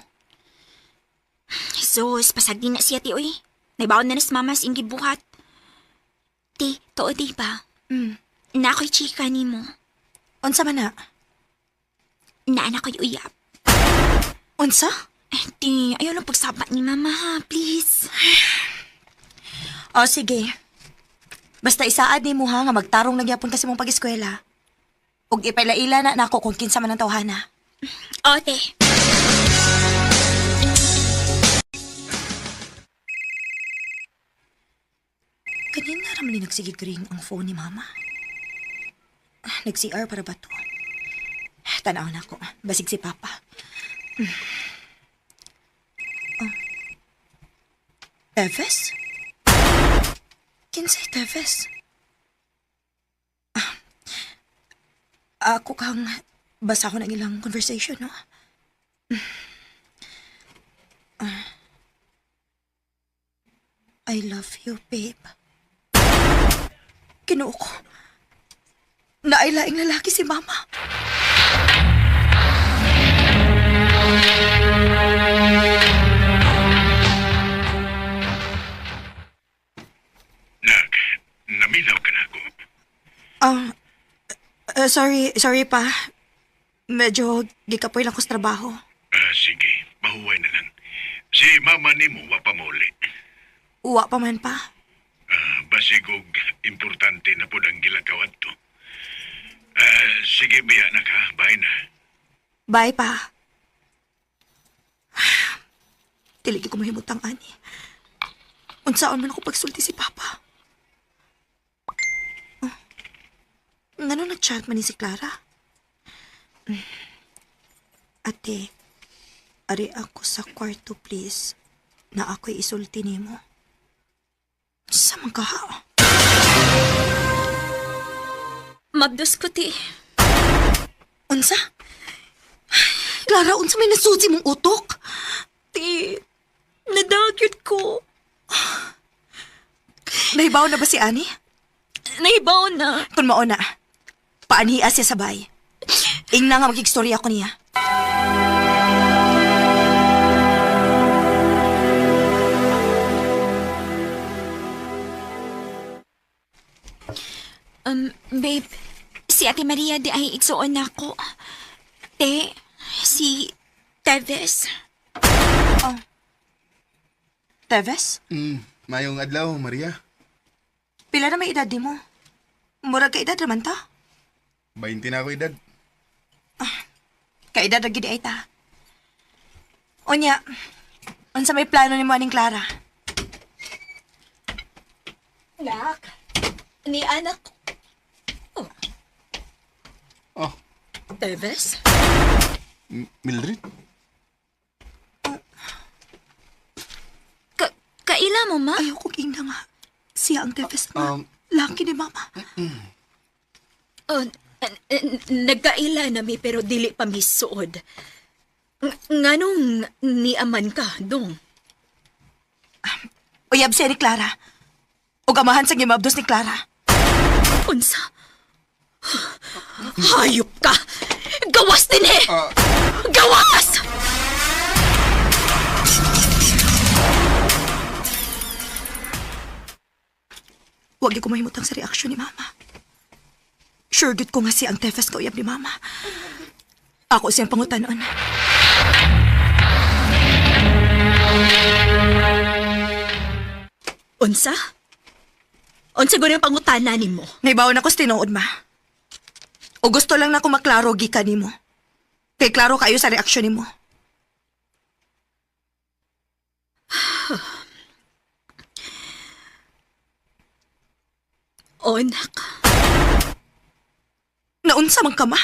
Sus, pasagdi na siya, ti, uy. Naibaon na ni mama sa iyong gibuhat. Ti, tuo di ba? Na ako'y chika ni mo. Unsa man na? Naan ako'y uyab. Unsa? Eh, ti, ayaw lang pagsaba ni mama, ha? Please. O sige. Basta isaad ni mo ha nga magtarong nagyapon kasi mong pag-eskwela. Ug ipailaila na nako kung kinsa man ang tawhana. O, te. Kanina raman ni nagsigig ring ang phone ni mama. Ah, nag-CR para ba to? Tanaw na ako. Basig si Papa. Oh. Teves? Kinsay Teves? Ah, ako kang basa ko ng ilang conversation, no? Ah. I love you, babe. Kinuo ko. Naailaing lalaki si Mama. Nak, namilaw ka na ako. Sorry, sorry pa. Medyo gikapoy lang ko sa trabaho. Ah, sige, mahuway na lang. Si mama nimo wa pa mauli. Uwa pa man pa. Ah, basig og importante na pod ang gilakaw adto. Sige biya na ka, bye na. Bye pa. Dili ko mahimutang ani. Unsaon man ako pagsulti si Papa. Oh. Ngano nag-chat man ni si Clara? Ate, ari ako sa kwarto please. Na ako'y isulti nimo. Sa man ka ha? Mabdos ko, ti. Unsa? Clara, unsa may nasusi mong utok? Ti, nadagyod ko. Nahibaw na ba si Annie? Nahibaw na. Kung mao na, paanhiya siya sabay. Ingna nga magigstorya ko niya. Babe, si Ate Maria di ay igsuon nako. Te, si Teves. Teves? Mayong adlaw, Maria. Pila na may edad di mo? Murag ka edad raman ta? 20 na ako edad. Kaedad ra gid ay ta. Unya, unsa may plano nimo aning Clara? Nak, ni anak ko. Oh. Teves? Mildred? Kaila mo, ma? Ayaw ko ingna nga. Siya ang Teves nga. Laki ni mama. Oh, nagkaila na mi pero dili pa mi suod. Nganong niaman ka, dong? Uyab siya ni Clara. Ug amahan sa gimabdos ni Clara. Unsa? Hayop ka! Gawas din eh! Gawas! Huwag ko mahimutang sa reaksyon ni mama. Sure gid ko nga siya ang Tefes kauyab ni mama. Ako siyang pangutanon. Unsa? Unsa gud ang pangutana nimo? Naibaw na ko sa tinuod, ma. O gusto lang na ko maklaro gikan nimo. Kay klaro kayo sa reaksyon nimo. O, anak. Naunsa man ka, ma?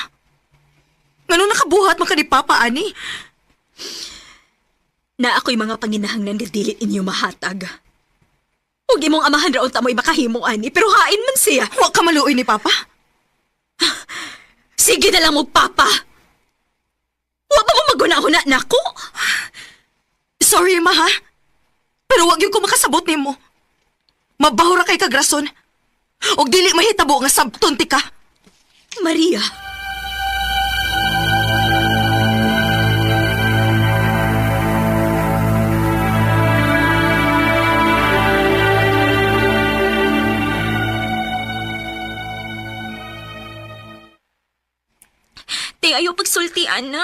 Ngano nakabuhat man ka ni Papa, ani? Na ako'y mga panginahanglan nga dili inyo mahatag. Ug imong amahan ra unta mo'y makahimo ani, pero hain man siya. Wa ka maluoy ni Papa. Sige na lang mo, Papa. Wa pa mo maguna-huna nako. Sorry, ma, ha? Pero wag yung ko makasabot nimo. Mabaho ra kay kagrason. Og dili mahitabo nga sabton ti ka. Maria. Te, ayaw pagsulti, ana.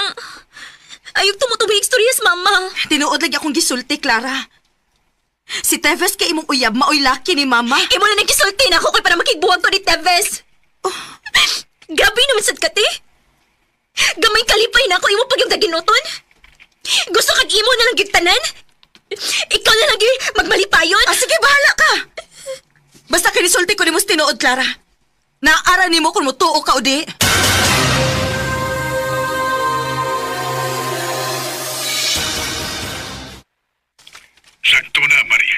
Ayaw tumutubo istorya sa mama. Tinuod lagi akong gisulti, Clara. Si Teves kay imong uyab, maoy laki ni mama. Imo na nagkisulti na ako kay para makigbuwag ko ni Teves. Oh. Grabe naman sad ka, te. Gamay kalipay na ako imo pag yung daginuton. Gusto kag imo na lang gyud tanan? Ikaw na lang gyud magmalipayon? Ah, sige, bahala ka. Basta kinisulti ko nimo sa tinuod, Clara. Naara nimo kung mutuo ka o di. Sakto na, Maria.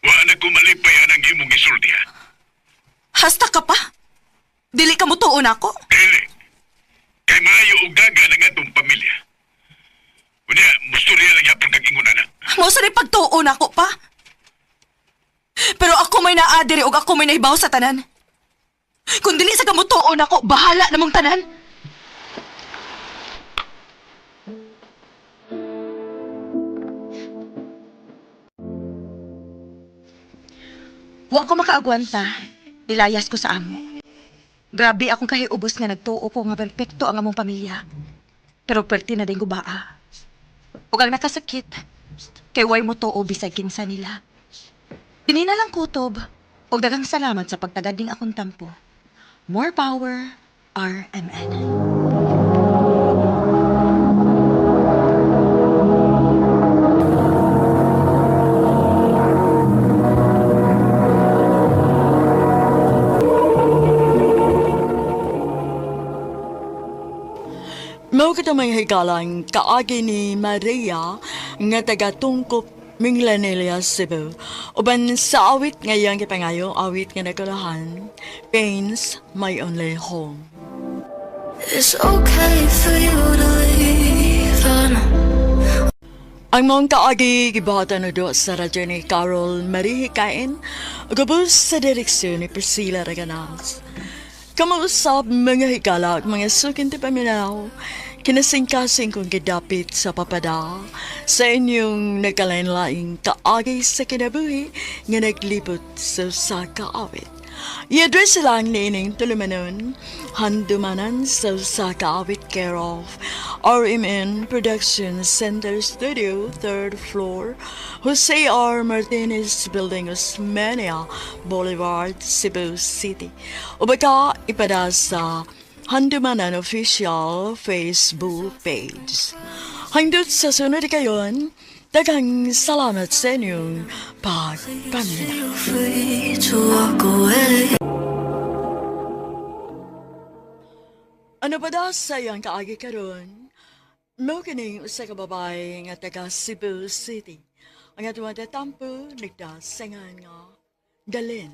Wa na ko malipay ang imong isulti, ha? Hasta ka pa. Dili ka mutuo nako. Dili. Kay maayo og daga ng atong pamilya. Unya, mustorya lang yapon kag ingon ana. Mao sa pagtuo nako pa. Pero ako may naa diri ug ako may nahibaw sa tanan. Kung dili sa kamutuo nako, bahala namong tanan. Wa ko makaagwanta. Nilayas ko sa amo. Grabe akong kahiubos nga nagtuo ko nga perpekto ang among pamilya. Pero perti na din gubaa. Ug ang nakasakit, kay way mo tuo bisag kinsa nila. Dini na lang kutob. Ug daghang salamat sa pagtagad ning akong tampo. More power, RMN. Mao kita mga higalang kaagi ni Maria nga taga-tungkop Minglanilla, Cebu. Uban sa awit ngayang gipangayo, awit nga nagkulahan, Pains My Only Home. It's okay for you to leave, I know. Ang mong kaagi gibuhatan na do sa radyo ni Carol Marie Hikain, gabos sa direksyon ni Priscilla Reganas. Kamausap mga higala at mga sukin ti paminaw, kinasingkasing kong gidapit sa papada sa inyong nagkalain-laing kaagi sa kinabuhi nga naglibot sa usa ka awit. I-address lang niining tulumanon, handumanan sa usa ka awit care of RMN Production Center Studio, 3rd floor, Jose R. Martinez Building, Osmeña Boulevard, Cebu City. O baka ipada sa Handumanan Official Facebook page. Hangdot sa sunod kayon, daghang salamat sa inyong pagpaminaw. Feel free to walk away. Ano ba daw sa iyang kaagi karon? Mao kining usa ka babae nga taga Cebu City. Ang atong tatampo nagdasengan nga Dalin.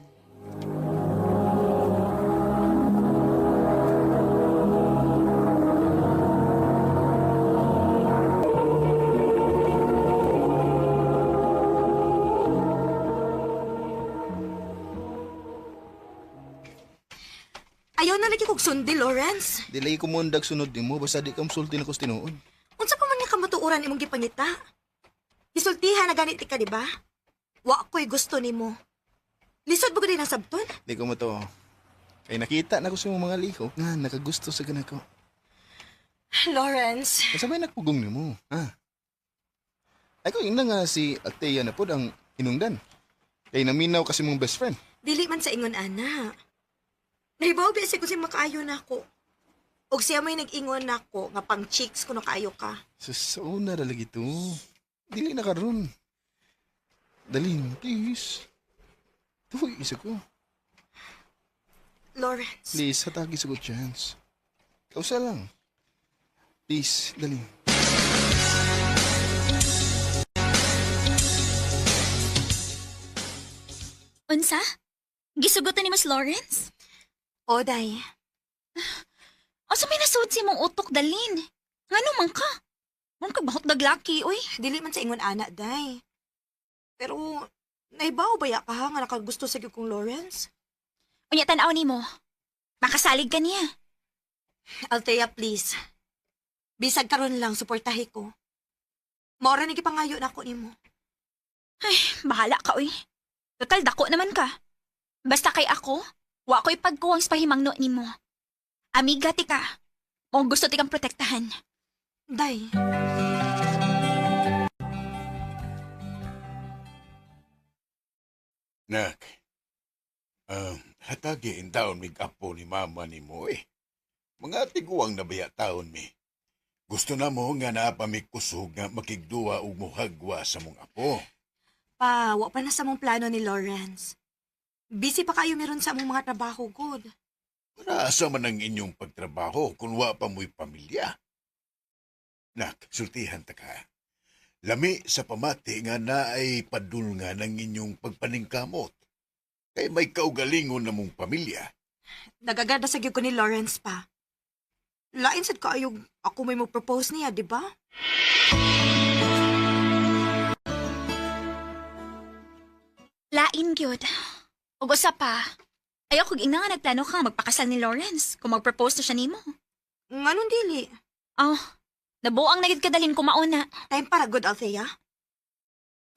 Ayaw na lagi kog sundi, Lawrence. Di lagi ko mundag sunod nimo basta di ka musulti na ko sa tinuod. Unsa pa man nga kamatuoran imong gipangita? Gisultihan na ganit ka, di ba? Wa ko'y gusto nimo. Lisod ba gud ang sabton? Di ko mo to. Kay nakita na ko sa imong mga lihok nga nakagusto sa ganako. Lawrence. Asa may nagpugong nimo, ha? Ay ko ina nga si Althea na pod ang hinungdan. Kay naminaw kasi mong best friend. Dili man sa ingon ana. Nahibaw ba siya kung siya makaayo nako. Og siya may nag-ingon nako nga pang chicks kuno kaayo ka. Sa una ra lagi to. Dili na karon. Dalin, please. Tuhoy isa ko. Lawrence. Please, hatagi sa ko chance. Kausa lang. Please, dali. Unsa? Gisugotan ni Mas Lawrence? Oday. Asa may nasuod si mong utok dalin? Ngano man ka? Mong kabahot daglaki, oy. Dili man sa ingon ana, day. Pero nahibaw ba ya ka ha, nga nakagusto sa gyud kong Lawrence? Unya tan-aw nimo. Makasalig ka niya. Althea, please. Bisag karon lang suportahi ko. Maora ni gipangayo nako nimo. Bahala ka, oy. Total, dako naman ka. Basta kay ako, wa ko'y pagkuwang sa pahimangno nimo. Amiga ti ka. Kung gusto ti kang protektahan. Day. Nak, hatagi in taon mig apo ni mama ni mo eh. Mga tiguang nabaya taon mi. Gusto na mo nga naa pa mi kusog nga makigduwa ug muhagwa sa mong apo. Pa, wa pa na sa mong plano ni Lawrence. Busy pa kayo meron sa among mga trabaho, good. Para asa man ang inyong pagtrabaho kung wa pa mo'y pamilya. Nak, sultihan ta ka. Lami sa pamati nga naay padulngan ang inyong pagpaningkamot. Kay may kaugalingon na mong pamilya. Nagaganda sa gyud ko ni Lawrence pa. Lain sad kaayo ako may mo-propose niya, di ba? Lain gyud. Ug usa pa. Ayaw kog ina nga nagplano ka magpakasal ni Lawrence kung mag-propose na siya nimo. Nganong dili? Oh, nabuang na gid kadalhin ko mauna. Time para good, Althea.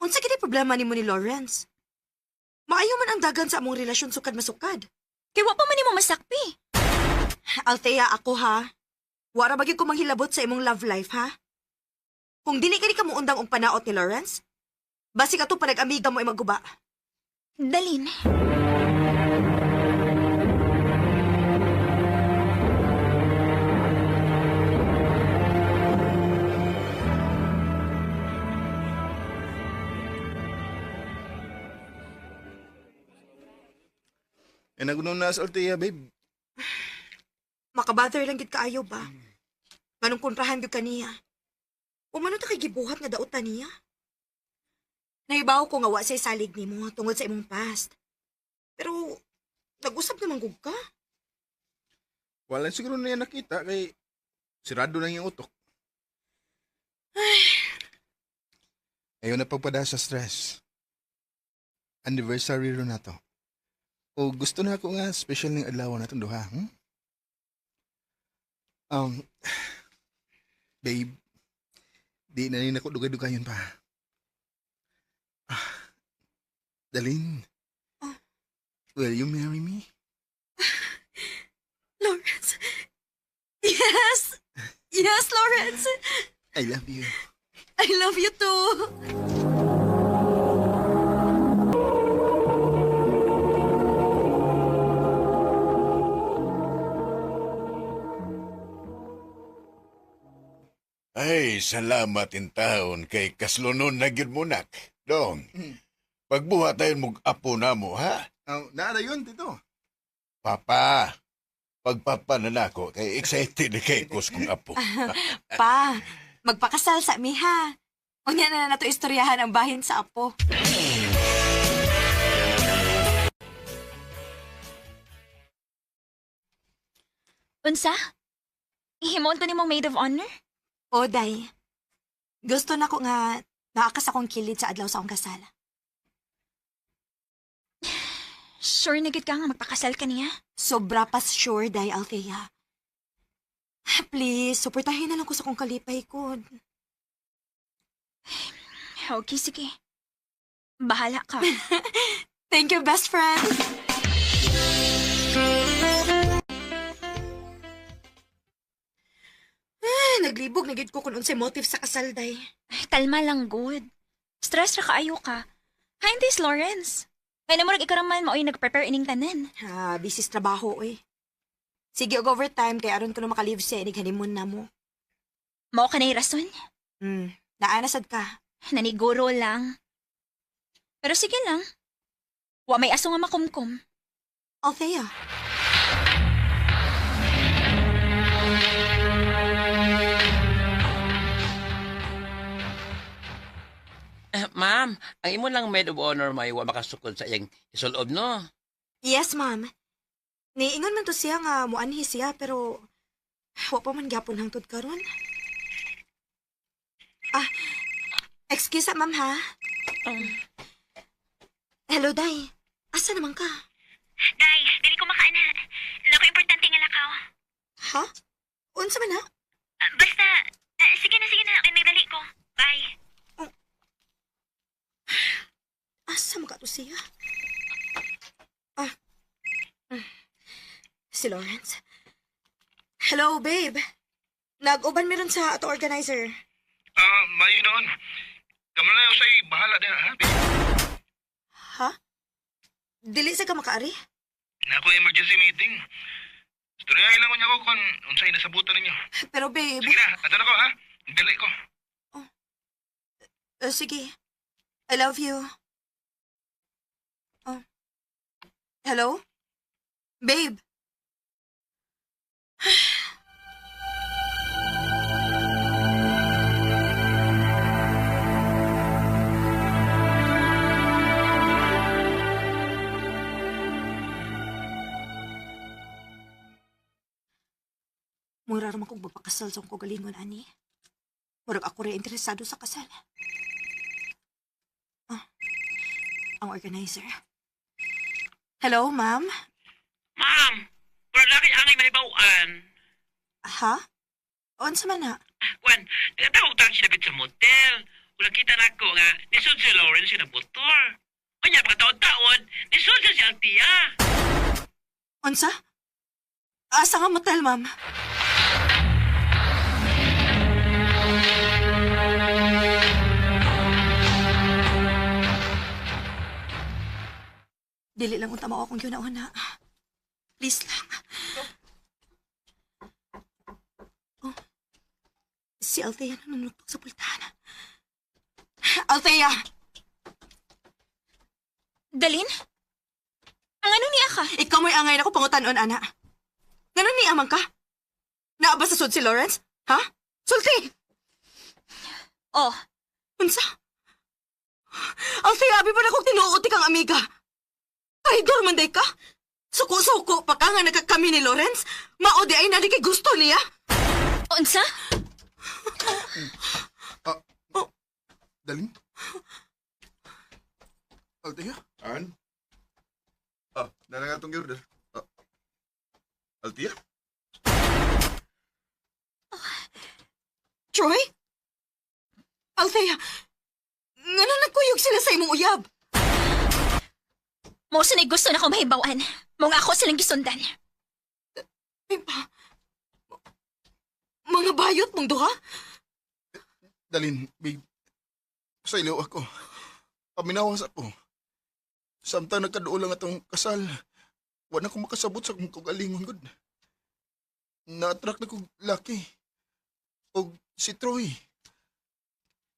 Unsa gid problema nimo ni Lawrence? Maayo man ang dagan sa among relasyon sukad masukad. Kay wa pa man nimo masakpi. Althea, ako ha. Wara ba gyud ko manghilabot sa imong love life, ha? Kung dili ka ni ka muundang og panaot ni Lawrence, basig ato pa nag-amiga mo ay magguba. Dalin. Eh, nagunom na sa Althea, babe. Makabother lang gid kaayo ba? Nganong kontrahan gyud kaniya? Umano ta kay gibuhat nga dautan niya? Nahibaw ko nga wa say salig nimo tungod sa imong past. Pero nag-usap naman gud ka. Wala siguro na yan nakita kay sirado na yung utok. Ayaw na pagpada sa stress. Anniversary ron na to. O gusto na ako nga special ng adlaw na itong duha. Um, babe, di na rin ako dugay-dugayon pa. Ah, Dalin. Will you marry me? Lawrence. Yes! Yes, Lawrence! I love you. I love you too! Ay, salamat in taon kay kaslonon na gyud mo nak. Dong, pagbuhat tayo mong apo na mo, ha? Oh, naara yun, Tito. Papa, pagpapa na nako, kay excited na kay kus kong apo. Pa, magpakasal sa mi ha. Unya na na nato istoryahan ang bahin sa apo. Unsa? Ihimon to nimong maid of honor? O, day. Gusto na ko nga naakas akong kilid sa adlaw sa akong kasal. Sure na gid ka nga magpakasal ka niya? Sobra pas sure, day, Althea. Please, suportahin na lang ko sa akong kalipay ko. Okay, sige. Bahala ka. Thank you, best friend. Ah, naglibog na gid ko kung unsay motive sa kasal, day. Ay, kalma lang, good. Stress ra kaayo ka. Hi, this Lawrence. Kaya na murag ikaw raman mao'y nag-prepare ining tanan. Ha, busy sa trabaho, oy. Sige, og overtime kay aron ko na makalive siya inig honeymoon na mo. Mao ka na'y rason. Naanasad ka. Naniguro lang. Pero sige lang. Wa may aso nga makumkum. Althea. Eh, ma'am, ang imo lang maid of honor may wa makasukod sa iyang isulob, no? Yes, ma'am. Niingon man to siya nga muanhi siya pero wa pa man gyapon hangtod karon. Ah, excuse ma'am ha. Hello, Day. Asa naman ka? Day, dili ko makaana. Nako importante nga lakaw. Ha? Unsa man ha? Basta, sige na, sige na. Kay may balik ko. Bye. Asa man ka to siya? Ah. Si Lawrence. Hello, babe. Nag-uban meron sa ato organizer. Ah, mayo noon. Kamo na yung sa'y bahala din, ha? Ha? Dili sa ka makaari? Na ako emergency meeting. Istorya lang ko niya ko kung unsay nasabutan ninyo. Pero babe... Sige na, ato na ko, ha? Dali ko. Sige. I love you. Oh. Hello? Babe? Mura raman kong magpakasal sa akong kagalingon, ani. Murag ako rin interesado sa kasal. Ah, ang organizer. Hello, ma'am? Ma'am, wala laki angay mahibaw-an. Ha? Unsa man na? Kwan, nagatawag tawag siya sa motel. Wala kita na ako nga, nisod si Lawrence yung nagmotor. Kanya, pagkataon-taon, nisod siya si Althea. Unsa? Asa nga motel, ma'am? Dili lang unta mao akong gyud-una. Please lang. Oh. Si Althea nanunuktok sa pultahan. Althea! Dalin? Ang ano niya ka? Ikaw mo'y angay na ko pangutanon, ana. Ngano niya man ka? Naa ba sa sud si Lawrence? Ha? Sulti! Oh. Unsa? Althea, abi pa na kong tinuot kang amiga. Traidor man day ka. Suko-suko pa ka nga nagkakami ni Lawrence. Mao di ay nadi kay gusto niya. Unsa? Dalin? Althea? An? Ah, nana nga itong order. Ah, Althea? Troy? Althea, ngano nagkuyog sila sa imong uyab? Mao sa gusto na ko mahibawan. Mao nga ako silang gisundan. Pimpa, mga bayot mong duha? Dalin, babe. Sa ilaw ako. Paminawas ako. Samtang nagkaduol lang atong kasal, wa na ko makasabot sa akong kaugalingon gud. Na-attract na kog laki. Og si Troy.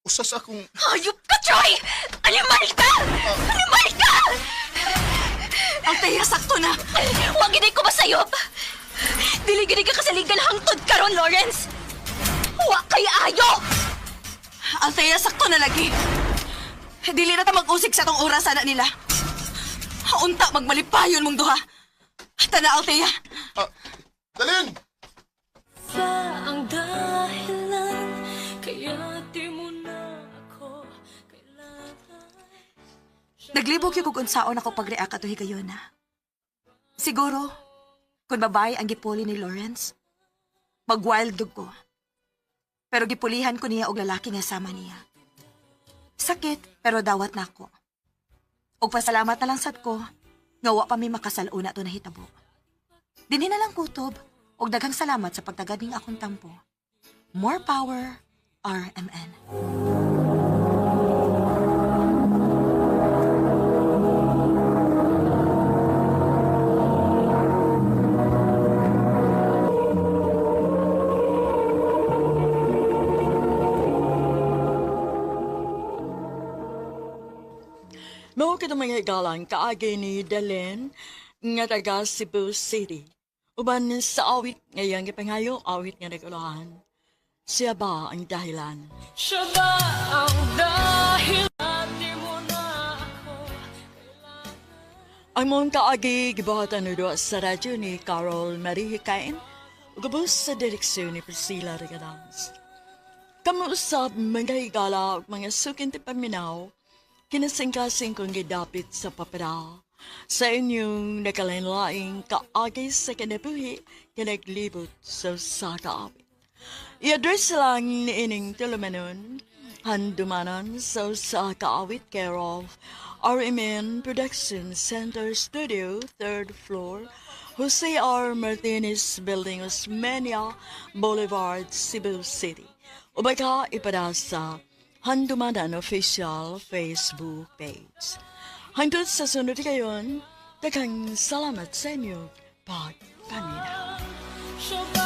Usa sa akong Hayop ka, Troy! Animal ka! Animal ka! Althea, sakto na! Huwag gini ko masayop! Dili gini ka kasaligan hangtod karon, Lawrence! Wa kay ayo! Althea, sakto na lagi. Dili na ta mag-usig sa tong oras ana nila. Unta magmalipayon mong duha. Tana, Althea. Dalin! Ba ang dahilan kaya di mo na ako kailangan? Naglibog yung kung unsaon ako pag-react ato higayona. Siguro, kung babae ang gipuli ni Lawrence, mag-wild dog ko. Pero gipulihan ko niya og lalaki nga sama niya. Sakit, pero dawat na ako. Og pasalamat na lang sad ko, nga wa pa mi makasal-una to nahitabo. Dinhi na lang kutob, og daghang salamat sa pagtagad ning akong tampo. More power, RMN. Mao kita mga higalang kaagi ni Dalen nga taga Cebu City. Uban sa awit ngayang gipangayo awit nga nagulahan. Siya ba ang dahilan? Siya ba ang dahilan di mo na ako Ang mong kaagi gibuhatan ni sa radyo ni Carol Marie Hikain ug ubos sa direksyon ni Priscilla Regadans. Kamo usab mga higala ug mga sukin ti paminaw, kinasingkasing kong gidapit sa papera. Sa inyong nakalain-laing kaagi sa kinabuhi, kinaglibot sa usa ka awit. I-address lang ni ining tulumanon, handumanan sa usa ka awit care of RMN Production Center Studio, 3rd floor, Jose R. Martinez Building, Osmeña Boulevard, Cebu City. O baka ipada sa Handumanan Official Facebook page. Hangtod sa sunod kayon, daghang salamat sa inyo pagpaminaw. Siya ba